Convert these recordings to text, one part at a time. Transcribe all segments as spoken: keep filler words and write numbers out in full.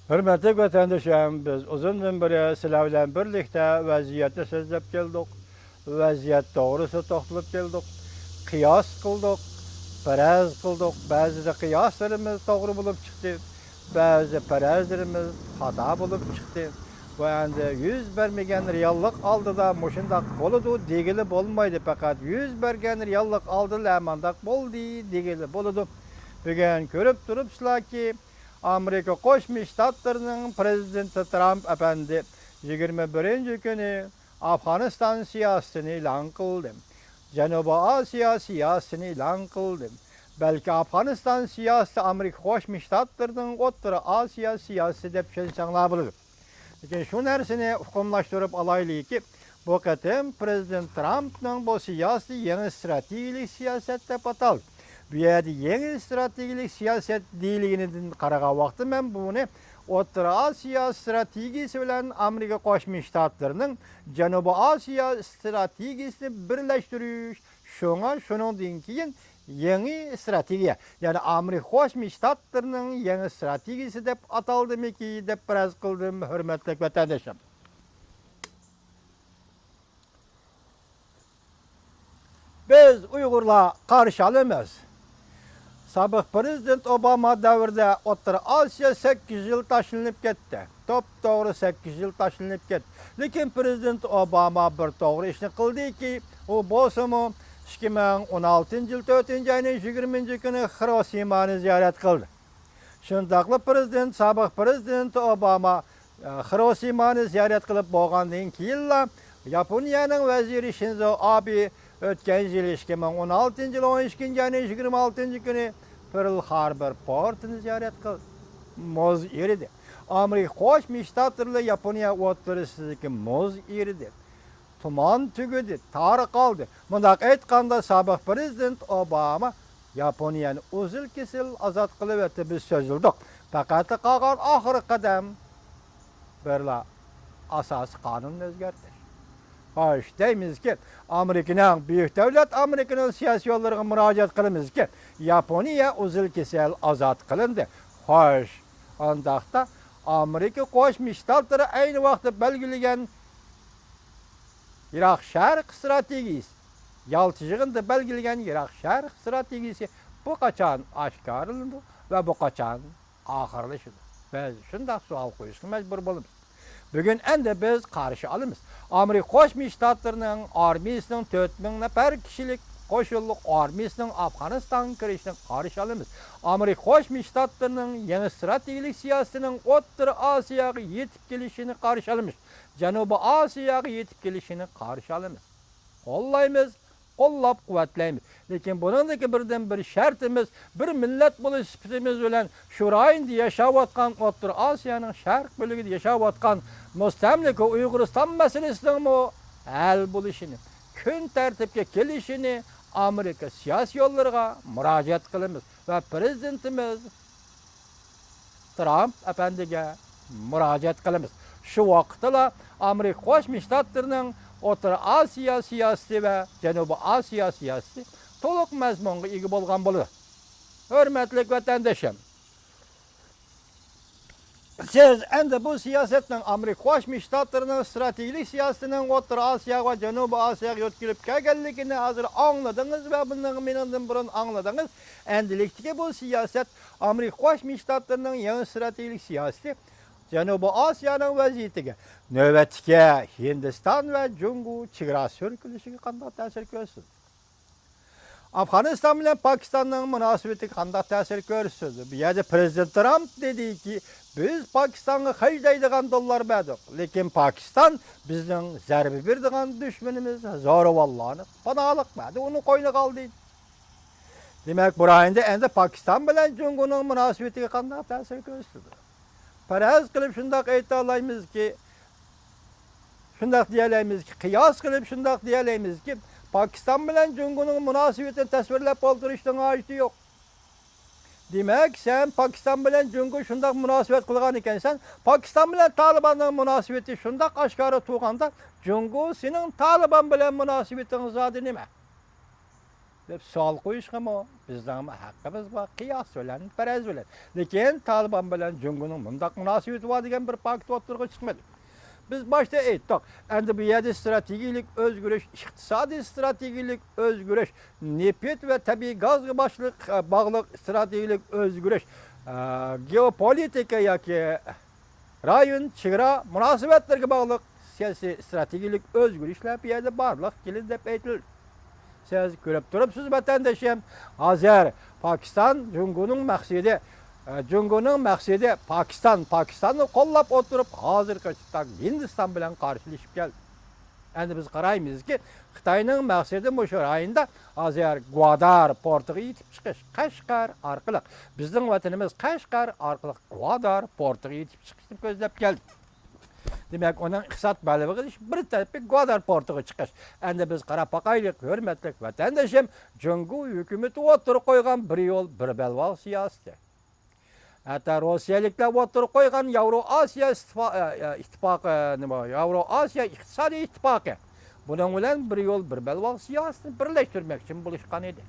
ھۆرمەتلىك ۋەتەندىشىم، بىز ئۇزۇندىن بېرى سىلەر بىلەن بىرلىكتە ۋەزىيەتنى سۆزلەپ كەلدۇق. ۋەزىيەت توغرىسىدا توختىلىپ كەلدۇق. قىياس قىلدۇق، پەرەز قىلدۇق. بەزىدە قىياسلىرىمىز توغرا بولۇپ چىقتى، بەزىدە پەرەزلىرىمىز خاتا بولۇپ چىقتى. ۋە ئەمدى يۈز بەرمىگەن رېئاللىق ئالدىدا مۇشۇنداق بولىدۇ دېگىلى بولمايدۇ. پەقەت يۈز بەرگەن رېئاللىق ئالدىدا مانداق بولدى دېگىلى بولىدۇ. بۈگۈن كۆرۈپ تۇرۇپسىلاركى، ئامېرىكا قوشما شتاتلىرىنىڭ پىرېزىدېنتى ترامپ ئەپەندى يىگىرمە بىرىنچى كۈنى ئافغانىستان سىياسىتىنى ئېلان قىلدى. جەنۇبىي ئاسىيا سىياسىتىنى ئېلان قىلدى. بەلكى ئافغانىستان سىياسىتى ئامېرىكا قوشما شتاتلىرىنىڭ ئوتتۇرا ئاسىيا سىياسىتى دەپ چۈشەنسەڭلار بولىدۇ. لېكىن شۇ نەرسىنى ئۇقۇملاشتۇرۇپ ئالايلىكى، بۇ قېتىم پىرېزىدېنت ترامپنىڭ بۇ سىياسىتى يېڭى ئىستراتېگىيەلىك سىياسەت دەپ ئاتالدى. بۇ يەردە يېڭى ئىستراتېگىيەلىك سىياسەت دېيىلگىنىدىن قارىغان ۋاقىتتا مەن بۇنى ئوتتۇرا ئاسىيا ئىستراتېگىيىسى بىلەن ئامېرىكا قوشما شتاتلىرىنىڭ جەنۇبىي ئاسىيا ئىستراتېگىيىسىنى بىرلەشتۈرۈش، شۇڭا شۇنىڭدىن كېيىن يېڭى ئىستراتېگىيە، يەنى ئامېرىكا قوشما شتاتلىرىنىڭ يېڭى ئىستراتېگىيىسى دەپ ئاتالدىمىكى دەپ پەرەز قىلدىم، ھۆرمەتلىك ۋەتەندىشىم. بىز ئۇيغۇرلار قارشى ئالىمىز. سابىق پىرېزىدېنت ئوباما دەۋرىدە ئوتتۇرا ئاسىيا سەككىز يىل تاشلىنىپ كەتتى. توپتوغرا سەككىز يىل تاشلىنىپ كەتتى. لېكىن پىرېزىدېنت ئوباما بىر توغرا ئىشنى قىلدىكى، ئۇ بولسىمۇ ئىككى مىڭ ئون ئالتىنچى يىل تۆتىنچى ئاينىڭ يىگىرمىنچى كۈنى خىروشىمانى زىيارەت قىلدى. شۇنداقلا پىرېزىدېنت، سابىق پىرېزىدېنت ئوباما، ئە، خىروشىمانى زىيارەت قىلىپ بولغاندىن كېيىنلا، ياپونىيەنىڭ ۋەزىرى شىنزو ئابې ئۆتكەن يىل ئىككى مىڭ ئون ئالتىنچى يىل ئون ئىككىنچى ئاينىڭ يىگىرمە ئالتىنچى كۈنى پېرل خاربور پورتىنى زىيارەت قىلدى. مۇز ئېرىدى. ئامېرىكا قوشما شتاتلىرى بىلەن ياپونىيە ئوتتۇرىسىدىكى مۇز ئېرىدى. تۇمان تۈگىدى، تار قالدى. مۇنداق ئېيتقاندا، سابىق پىرېزىدېنت ئوباما ياپونىيەنى ئۈزۈل-كېسىل ئازاد قىلىۋەتتى، بىز سۆزلىدۇق. پەقەت قالغان ئاخىرقى قەدەم بىرلا ئاساسىي قانۇننى ئۆزگەرتىش. خوش، دەيمىزكى، ئامېرىكىنىڭ، بۈيۈك دۆلەت ئامېرىكىنىڭ سىياسىي يوللىرىغا مۇراجىئەت قىلىمىزكى، ياپونىيە ئۈزۈل-كېسىل ئازاد قىلىندى. خوش، ئانداقتا ئامېرىكا قوشما شتاتلىرى ئەينى ۋاقىتتا بەلگىلىگەن يىراق شەرق ئىستراتېگىيىسى، يالتا يىغىندا بەلگىلىگەن يىراق شەرق ئىستراتېگىيىسى بۇ قاچان ئاشكارىلىنىدۇ ۋە بۇ قاچان ئاخىرلىشىدۇ؟ بىز شۇنداق سوئال قويۇشقا مەجبۇر بولىمىز. بۈگۈن ئەمدى بىز قارشى ئالىمىز. ئامېرىكا قوشما شتاتلىرىنىڭ ئارمىيىسىنىڭ تۆت مىڭ نەپەر كىشىلىك قوشۇنلۇق ئارمىيىسىنىڭ ئافغانىستانغا كىرىشىنى قارشى ئالىمىز. ئامېرىكا قوشما شتاتلىرىنىڭ يېڭى ئىستراتېگىيەلىك سىياسىتىنىڭ ئوتتۇرا ئاسىياغا يېتىپ كېلىشىنى قارشى ئالىمىز. جەنۇبىي ئاسىياغا يېتىپ كېلىشىنى قارشى ئالىمىز. قوللايمىز، قوللاپ قۇۋۋەتلەيمىز. لېكىن بۇنىڭدىكى بىردىنبىر شەرتىمىز، بىر مىللەت بولۇش سۈپىتىمىز بىلەن شۇ رايوندا ياشاۋاتقان، ئوتتۇرا ئاسىيانىڭ شەرق بۆلىكىدە ياشاۋاتقان مۇستەملىكە ئۇيغۇرىستان مەسىلىسىنىڭمۇ ھەل بولۇشىنى، كۈن تەرتىپكە كېلىشىنى ئامېرىكا سىياسىي يوللىرىغا مۇراجىئەت قىلىمىز ۋە پىرېزىدېنتىمىز ترامپ ئەپەندىگە مۇراجىئەت قىلىمىز. شۇ ۋاقىتتىلا ئامېرىكا قوشما شتاتلىرىنىڭ ئوتتۇرا ئاسىيا سىياسىتى ۋە جەنۇبىي ئاسىيا سىياسىتى تولۇق مەزمۇنغا ئىگە بولغان بولىدۇ. ھۆرمەتلىك ۋەتەندىشىم، سىز ئەمدى بۇ سىياسەتنىڭ، ئامېرىكا قوشما شتاتلىرىنىڭ ئىستراتېگىيەلىك سىياسىتىنىڭ ئوتتۇرا ئاسىيا ۋە جەنۇبىي ئاسىياغا يۆتكىلىپ كەلگەنلىكىنى ھازىر ئاڭلىدىڭىز ۋە بۇنىڭ مېنىڭدىن بۇرۇن ئاڭلىدىڭىز. ئەمدىلىكتىكى بۇ سىياسەت ئامېرىكا قوشما شتاتلىرىنىڭ يېڭى ئىستراتېگىيەلىك سىياسىتى جەنۇبىي ئاسىيانىڭ ۋەزىيىتىگە، نۆۋەتتىكى ھىندىستان ۋە جۇڭگو چېگرا سۈركىلىشىگە قانداق تەسىر كۆرسىتىدۇ؟ ئافغانىستان بىلەن پاكىستاننىڭ مۇناسىۋىتىگە قانداق تەسىر كۆرسىتىدۇ؟ بۇ يەردە پىرېزىدېنت ترامپ دېدىكى، بىز پاكىستانغا خەجلەيدىغان دوللار بەردۇق، لېكىن پاكىستان بىزنىڭ زەربە بېرىدىغان دۈشمىنىمىز، زورىۋانلارنى پاناھلىق بەردى، ئۇنى قوينىغا ئالدى. دېمەك، بۇ رايوندا ئەمدى پاكىستان بىلەن جۇڭگونىڭ مۇناسىۋىتىگە قانداق تەسىر كۆرسىتىدۇ؟ پەرەز قىلىپ شۇنداق ئېيتالايمىزكى، شۇنداق دېيەلەيمىزكى، قىياس قىلىپ شۇنداق دېيەلەيمىزكى، پاكىستان بىلەن جۇڭگونىڭ مۇناسىۋىتىنى تەسۋىرلەپ ئولتۇرۇشنىڭ ھاجىتى يوق. دېمەك، سەن پاكىستان بىلەن جۇڭگو شۇنداق مۇناسىۋەت قىلغان ئىكەنسەن، پاكىستان بىلەن تالىباننىڭ مۇناسىۋىتى شۇنداق ئاشكارا تۇرغاندا، جۇڭگو سېنىڭ تالىبان بىلەن مۇناسىۋىتىڭ زادى نېمە؟ دەپ سوئال قويۇشقىمۇ بىزنىڭمۇ ھەققىمىز بار، قىياس بىلەن، پەرەز بىلەن. لېكىن تالىبان بىلەن جۇڭگونىڭ مۇنداق مۇناسىۋىتى بار دېگەن بىر پاكىت ئوتتۇرىغا چىقمىدى. بىز باشتا ئېيتتۇق، ئەمدى بۇ يەردە ئىستراتېگىيىلىك ئۆزگىرىش، ئىقتىسادىي ئىستراتېگىيىلىك ئۆزگىرىش، نېفىت ۋە تەبىئىي گازغا باشلىق، باغلىق ئىستراتېگىيىلىك ئۆزگىرىش، ئە، گېئوپولىتىكا ياكى رايون، چېگرا مۇناسىۋەتلىرىگە باغلىق سىياسىي ئىستراتېگىيىلىك ئۆزگىرىشلەر بۇ يەردە بارلىققا كېلىدۇ دەپ ئېيتىلدى. سىز كۆرۈپ تۇرۇپسىز، ۋەتەندىشىم، ھازىر پاكىستان جۇڭگونىڭ مەقسىتى، ئە، جۇڭگونىڭ مەقسىتى پاكىستان، پاكىستاننى قوللاپ ئولتۇرۇپ، ھازىرقى چاغدا ھىندىستان بىلەن قارشىلىشىپ كەلدى. ئەمدى بىز قارايمىزكى، خىتاينىڭ مەقسىتى مۇشۇ رايوندا ھازىر گۇادار پورتىغا يېتىپ چىقىش، قەشقەر ئارقىلىق، بىزنىڭ ۋەتىنىمىز قەشقەر ئارقىلىق گۇادار پورتىغا يېتىپ چىقىشنى كۆزلەپ كەلدى. دېمەك، ئۇنىڭ ئىقتىساد بەلبېغى بىر تەرىپى گۇادار پورتىغا چىقىش. ئەمدى بىز قاراپ باقايلىق، ھۆرمەتلىك ۋەتەندىشىم، جۇڭگو ھۆكۈمىتى ئوتتۇرىغا قويغان بىر يول، بىر بەلباغ سىياسىتى. ھەتتا روسىيەلىكلەر ئوتتۇرىغا قويغان ياۋرو ئاسىيا ئىتتىپا-، ئە، ئە، ئىتتىپاقى، نېمە، ياۋرو ئاسىيا ئىقتىسادىي ئىتتىپاقى. بۇنىڭ بىلەن بىر يول، بىر بەلباغ سىياسىتىنى بىرلەشتۈرمەكچىمۇ بولۇشقان ئىدى.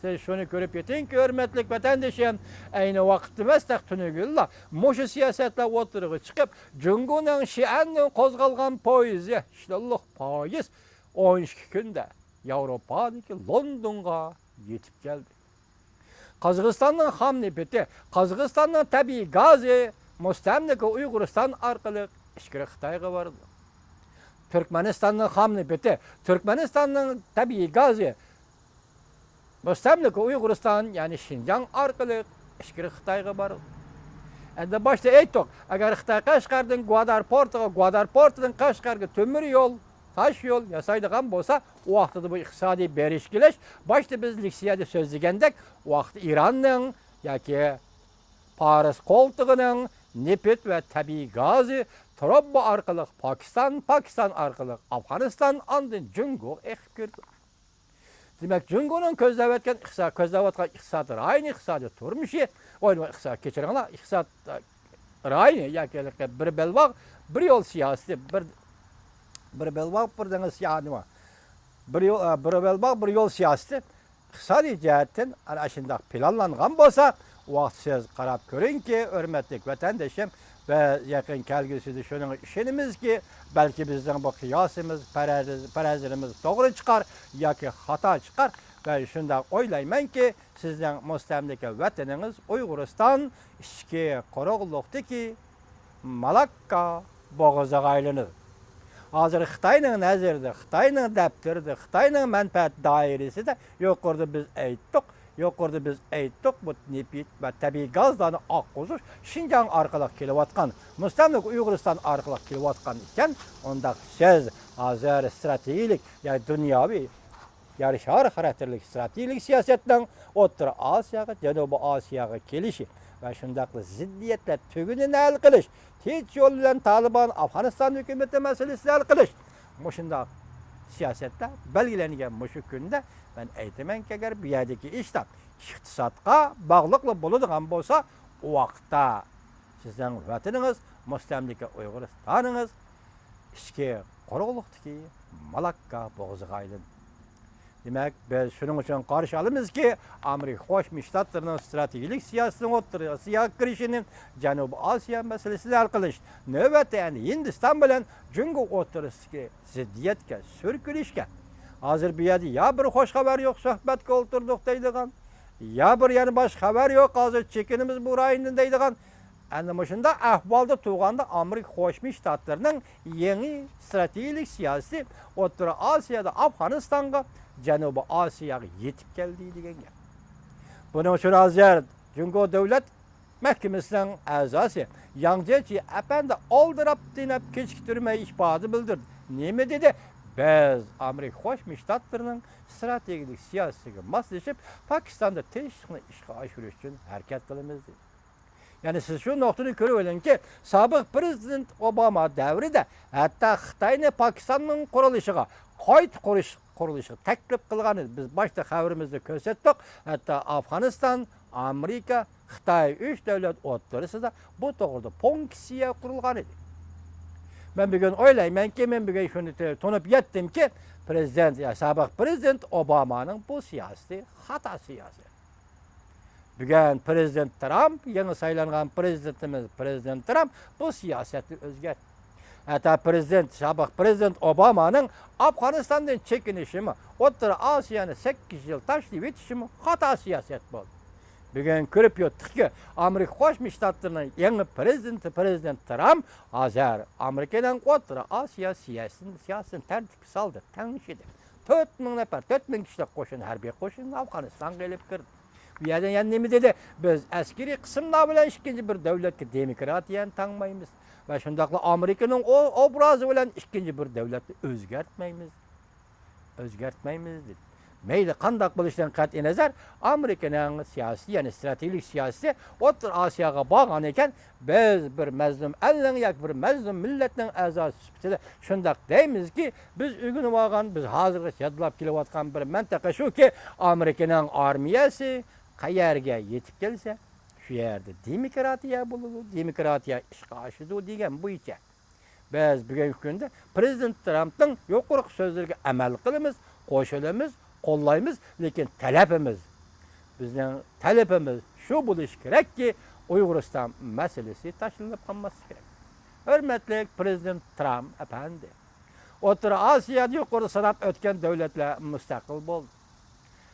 سىز شۇنى كۆرۈپ يېتىڭكى، ھۆرمەتلىك ۋەتەندىشىم، ئەينى ۋاقىتتا ئەمەستەك تۈنۈگۈنلا مۇشۇ سىياسەتلەر ئوتتۇرىغا چىقىپ، جۇڭگونىڭ شىئەندىن قوزغالغان پويىزى، شىلىللىق پويىز ئون ئىككى كۈندە ياۋروپادىكى لوندونغا يېتىپ كەلدى. قازاقىستاننىڭ خام نېفىتى، قازاقىستاننىڭ تەبىئىي گازى مۇستەملىكە ئۇيغۇرىستان ئارقىلىق ئىچكىرى خىتايغا بارىدۇ. تۈركمەنىستاننىڭ خام نېفىتى، تۈركمەنىستاننىڭ تەبىئىي گازى مۇستەملىكە ئۇيغۇرىستان، يەنى شىنجاڭ ئارقىلىق ئىچكىرى خىتايغا بارىدۇ. ئەمدى باشتا ئېيتتۇق، ئەگەر خىتاي قەشقەردىن گۇادار پورتىغا، گۇادار پورتىدىن قەشقەرگە تۆمۈر يول، تاش يول ياسايدىغان بولسا، ئۇ ۋاقتىدا بۇ ئىقتىسادىي بېرىش كېلىش، باشتا بىز لېكسىيەدە سۆزلىگەندەك، ئۇ ۋاقىتتا ئىراننىڭ ياكى پارس قولتۇقىنىڭ نېفىت ۋە تەبىئىي گازى تۇرۇبا ئارقىلىق پاكىستان، پاكىستان ئارقىلىق ئافغانىستان، ئاندىن جۇڭگوغا ئېقىپ كىرىدۇ. دېمەك، جۇڭگونىڭ كۆزلەۋەتكەن ئىقتىساد، كۆزلەۋاتقان ئىقتىساد رايونى، ئىقتىسادىي تۇرمۇشى، ئويلىما ئىقتىساد، كەچۈرۈڭلار، ئىقتىساد، ئە، رايونى ياكى بىر بەلباغ، بىر يول سىياسىتى، بىر، بىر بەلباغ، بىر دېڭىز سىياسىتى، بىر يول، ئە، بىر بەلباغ، بىر يول سىياسىتى ئىقتىسادىي جەھەتتىن ئەنە شۇنداق پىلانلانغان بولسا، ۋاقىت سىز قاراپ كۆرۈڭكى، ھۆرمەتلىك ۋەتەندىشىم، بىز يېقىن كەلگۈسىدە شۇنىڭغا ئىشىنىمىزكى، بەلكى بىزنىڭ بۇ قىياسىمىز، پەرەز-، پەرەزلىرىمىز توغرا چىقار ياكى خاتا چىقار. مەن شۇنداق ئويلايمەنكى، سىزنىڭ مۇستەملىكە ۋەتىنىڭىز ئۇيغۇرىستان ئىچكى قۇرۇقلۇقتىكى مالاككا بوغۇزىغا ئايلىنىدۇ. ھازىر خىتاينىڭ نەزىرىدە، خىتاينىڭ دەپتىرىدە، خىتاينىڭ مەنپەئەت دائىرىسىدە، يۇقىرىدا بىز ئېيتتۇق، يۇقىرىدا بىز ئېيتتۇق، بۇ نېفىت ۋە تەبىئىي گازلارنى ئاققۇزۇش شىنجاڭ ئارقىلىق كېلىۋاتقان، مۇستەملىكە ئۇيغۇرىستان ئارقىلىق كېلىۋاتقان ئىكەن، ئۇنداق سىز ھازىر ئىستراتېگىيىلىك، يەنى دۇنياۋى يەر شارى خاراكتېرلىك ئىستراتېگىيىلىك سىياسەتنىڭ ئوتتۇرا ئاسىياغا، جەنۇبىي ئاسىياغا كېلىشى ۋە شۇنداقلا زىددىيەتلەر تۈگۈنىنى ھەل قىلىش، تىنچ يول بىلەن تالىبان، ئافغانىستان ھۆكۈمىتى مەسىلىسىنى ھەل قىلىش، مۇشۇنداق سىياسەتلەر بەلگىلەنگەن مۇشۇ كۈندە مەن ئېيتىمەنكى، ئەگەر بۇ يەردىكى ئىشلار ئىقتىسادقا باغلىقلا بولىدىغان بولسا، ئۇ ۋاقىتتا سىزنىڭ ۋەتىنىڭىز، مۇستەملىكە ئۇيغۇرىستانىڭىز ئىچكى قۇرۇقلۇقتىكى مالاككا بوغۇزىغا ئايلىنىدۇ. دېمەك، بىز شۇنىڭ ئۈچۈن قارشى ئالىمىزكى، ئامېرىكا قوشما شتاتلىرىنىڭ ئىستراتېگىيىلىك سىياسىتىنىڭ ئوتتۇرىغا كىرىشىنى، جەنۇبىي ئاسىيا مەسىلىسىنى ھەل قىلىش، نۆۋەتتە يەنە ھىندىستان بىلەن جۇڭگو ئوتتۇرىسىدىكى زىددىيەتكە، سۈركىلىشكە. ھازىر بۇ يەردە يا بىر خۇش خەۋەر يوق، سۆھبەتكە ئولتۇردۇق دەيدىغان، يا بىر يەنە باشقا خەۋەر يوق، ھازىر چېكىنىمىز بۇ رايوندىن دەيدىغان، ئەنە مۇشۇنداق ئەھۋالدا تۇرغاندا ئامېرىكا قوشما شتاتلىرىنىڭ يېڭى ئىستراتېگىيىلىك سىياسىتى ئوتتۇرا ئاسىيادا ئافغانىستانغا، جەنۇبىي ئاسىياغا يېتىپ كەلدى دېگەن گەپ. بۇنىڭ ئۈچۈن ھازىر جۇڭگو دۆلەت مەھكىمىسىنىڭ ئەزاسى ياڭ جيېچى ئەپەندى ئالدىراپ تېنەپ كېچىكتۈرمەي ئىپادە بىلدۈردى. نېمە دېدى؟ بىز ئامېرىكا قوشما شتاتلىرىنىڭ ئىستراتېگىيىلىك سىياسىتىگە ماسلىشىپ، پاكىستاندا تىنچلىقنى ئىشقا ئاشۇرۇش ئۈچۈن ھەرىكەت قىلىمىز دېدى. يەنى سىز شۇ نۇقتىنى كۆرۈۋېلىڭكى، سابىق پىرېزىدېنت ئوباما دەۋرىدە ھەتتا خىتاينى پاكىستاننىڭ قۇرۇلۇشىغا، قايتا قۇرۇش، قۇرۇلۇشىغا تەكلىپ قىلغان ئىدى. بىز باشتا خەۋىرىمىزدە كۆرسەتتۇق. ھەتتا ئافغانىستان، ئامېرىكا، خىتاي ئۈچ دۆلەت ئوتتۇرىسىدا بۇ توغرىدا پونكسىيە قۇرۇلغان ئىدى. مەن بۈگۈن ئويلايمەنكى، مەن بۈگۈن شۇنى تونۇپ يەتتىمكى، پرېزىدېنت، يا سابىق پرېزىدېنت ئوبامانىڭ بۇ سىياسىتى خاتا سىياسەت. بۈگۈن پرېزىدېنت ترامپ، يېڭى سايلانغان پرېزىدېنتىمىز پرېزىدېنت ترامپ بۇ سىياسەتنى ئۆزگەرتتى. ھەتتا پرېزىدېنت، سابىق پرېزىدېنت ئوبامانىڭ ئافغانىستاندىن چېكىنىشىمۇ، ئوتتۇرا ئاسىيانى سەككىز يىل تاشلىۋېتىشىمۇ خاتا سىياسەت بولدى. بۈگۈن كۆرۈپ يەتتۇقكى، ئامېرىكا قوشما شتاتلىرىنىڭ يېڭى پرېزىدېنتى، پرېزىدېنت ترامپ ھازىر ئامېرىكىنىڭ ئوتتۇرا ئاسىيا سىياسىتىنى، سىياسىتىنى تەرتىپكە سالدى، تەڭشىدى. تۆت مىڭ نەپەر، تۆت مىڭ كىشىلىك قوشۇن، ھەربىي قوشۇننى ئافغانىستانغا ئېلىپ كىردى. بۇ يەردە يەنە نېمە دېدى؟ بىز ئەسكىرىي قىسىملار بىلەن ئىككىنچى بىر دۆلەتكە دېموكراتىيەنى تاڭمايمىز ۋە شۇنداقلا ئامېرىكىنىڭ ئو-، ئوبرازى بىلەن ئىككىنچى بىر دۆلەتنى ئۆزگەرتمەيمىز. ئۆزگەرتمەيمىز دېدى. مەيلى قانداق بولۇشىدىن قەتئىينەزەر، ئامېرىكىنىڭ سىياسىتى، يەنى ستراتېگىيىلىك سىياسىتى ئوتتۇرا ئاسىياغا بارغان ئىكەن، بىز بىر مەزلۇم ئەلنىڭ ياكى بىر مەزلۇم مىللەتنىڭ ئەزاسى سۈپىتىدە شۇنداق دەيمىزكى، بىز ئۆگىنىۋالغان، بىز ھازىرغىچە يادلاپ كېلىۋاتقان بىر مەنتىقە شۇكى، ئامېرىكىنىڭ ئارمىيەسى قەيەرگە يېتىپ كەلسە، شۇ يەردە دېموكراتىيە بولىدۇ، دېموكراتىيە ئىشقا ئاشىدۇ دېگەن بويىچە. بىز بۈگۈنكى كۈندە پرېزىدېنت ترامپنىڭ يۇقىرىقى سۆزلىرىگە ئەمەل قىلىمىز، قوشۇلىمىز، قوللايمىز، لېكىن تەلىپىمىز، بىزنىڭ تەلىپىمىز شۇ بولۇشى كېرەككى، ئۇيغۇرىستان مەسىلىسى تاشلىنىپ قالماسلىقى كېرەك. ھۆرمەتلىك پرېزىدېنت ترامپ ئەپەندى، ئوتتۇرا ئاسىيادا يۇقىرىدا ساناپ ئۆتكەن دۆلەتلەر مۇستەقىل بولدى.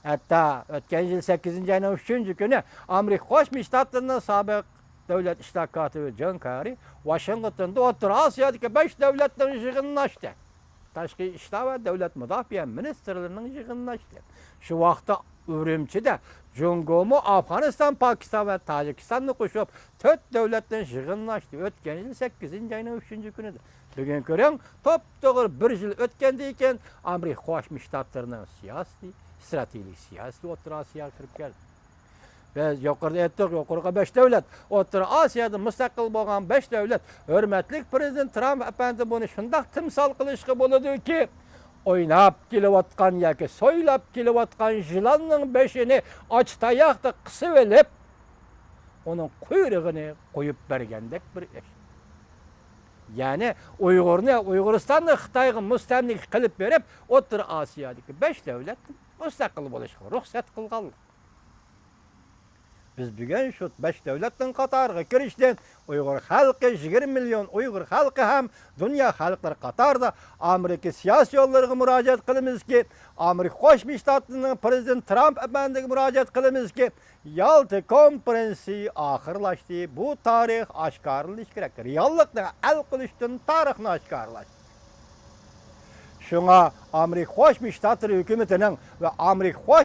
ھەتتا ئۆتكەن يىل سەككىزىنچى ئاينىڭ ئۈچىنچى كۈنى ئامېرىكا قوشما شتاتلىرىنىڭ سابىق دۆلەت ئىشلار كاتىپى جون كاررى ۋاشىنگتوندا ئوتتۇرا ئاسىيادىكى بەش دۆلەتنىڭ يىغىنىنى ئاچتى. تاشقى ئىشلار ۋە دۆلەت مۇداپىئە مىنىستىرلىرىنىڭ يىغىنىنى ئاچتى. شۇ ۋاقىتتا ئۈرۈمچىدە جۇڭگومۇ ئافغانىستان، پاكىستان ۋە تاجىكىستاننى قوشۇپ، تۆت دۆلەتنىڭ يىغىنىنى ئاچتى. ئۆتكەن يىل سەككىزىنچى ئاينىڭ ئۈچىنچى كۈنىدە. بۈگۈن كۆرۈڭ، توپتوغرا بىر يىل ئۆتكەندىن كېيىن، ئامېرىكا قوشما شتاتلىرىنىڭ سىياسىتى، ستراتېگىيىلىك سىياسىتى ئوتتۇرا ئاسىياغا كىرىپ كەلدى. بىز يۇقىرىدا ئېيتتۇق، يۇقىرىقى بەش دۆلەت، ئوتتۇرا ئاسىيادا مۇستەقىل بولغان بەش دۆلەت. ھۆرمەتلىك پرېزىدېنت ترامپ ئەپەندى بۇنى شۇنداق تىمسال قىلىشقا بولىدۇكى، ئويناپ كېلىۋاتقان ياكى سويلاپ كېلىۋاتقان يىلاننىڭ بېشىنى ئاچا تاياقتا قىسىۋېلىپ، ئۇنىڭ قۇيرۇقىنى قويۇپ بەرگەندەك بىر ئىش. يەنى ئۇيغۇرنى، ئۇيغۇرىستاننى خىتايغا مۇستەملىكە قىلىپ بېرىپ، ئوتتۇرا ئاسىيادىكى بەش دۆلەت مۇستەقىل بولۇشقا رۇخسەت قىلغانلىق. بىز بۈگۈن شۇ بەش دۆلەتنىڭ قاتارىغا كىرىشتىن ئۇيغۇر خەلقى، يىگىرمە مىليون ئۇيغۇر خەلقى ھەم دۇنيا خەلقلىرى قاتارىدا ئامېرىكا سىياسىيونلىرىغا مۇراجىئەت قىلىمىزكى، ئامېرىكا قوشما شتاتلىرىنىڭ پرېزىدېنتى ترامپ ئەپەندىگە مۇراجىئەت قىلىمىزكى، يالتا كونفېرېنسى ئاخىرلاشتى. بۇ تارىخ ئاشكارىلىنىشى كېرەك. رېئاللىقنى ھەل قىلىشتىن تارىخنى ئاشكارىلاش. شۇڭا ئامېرىكا قوشما شتاتلىرى ھۆكۈمىتىنىڭ ۋە ئامېرىكا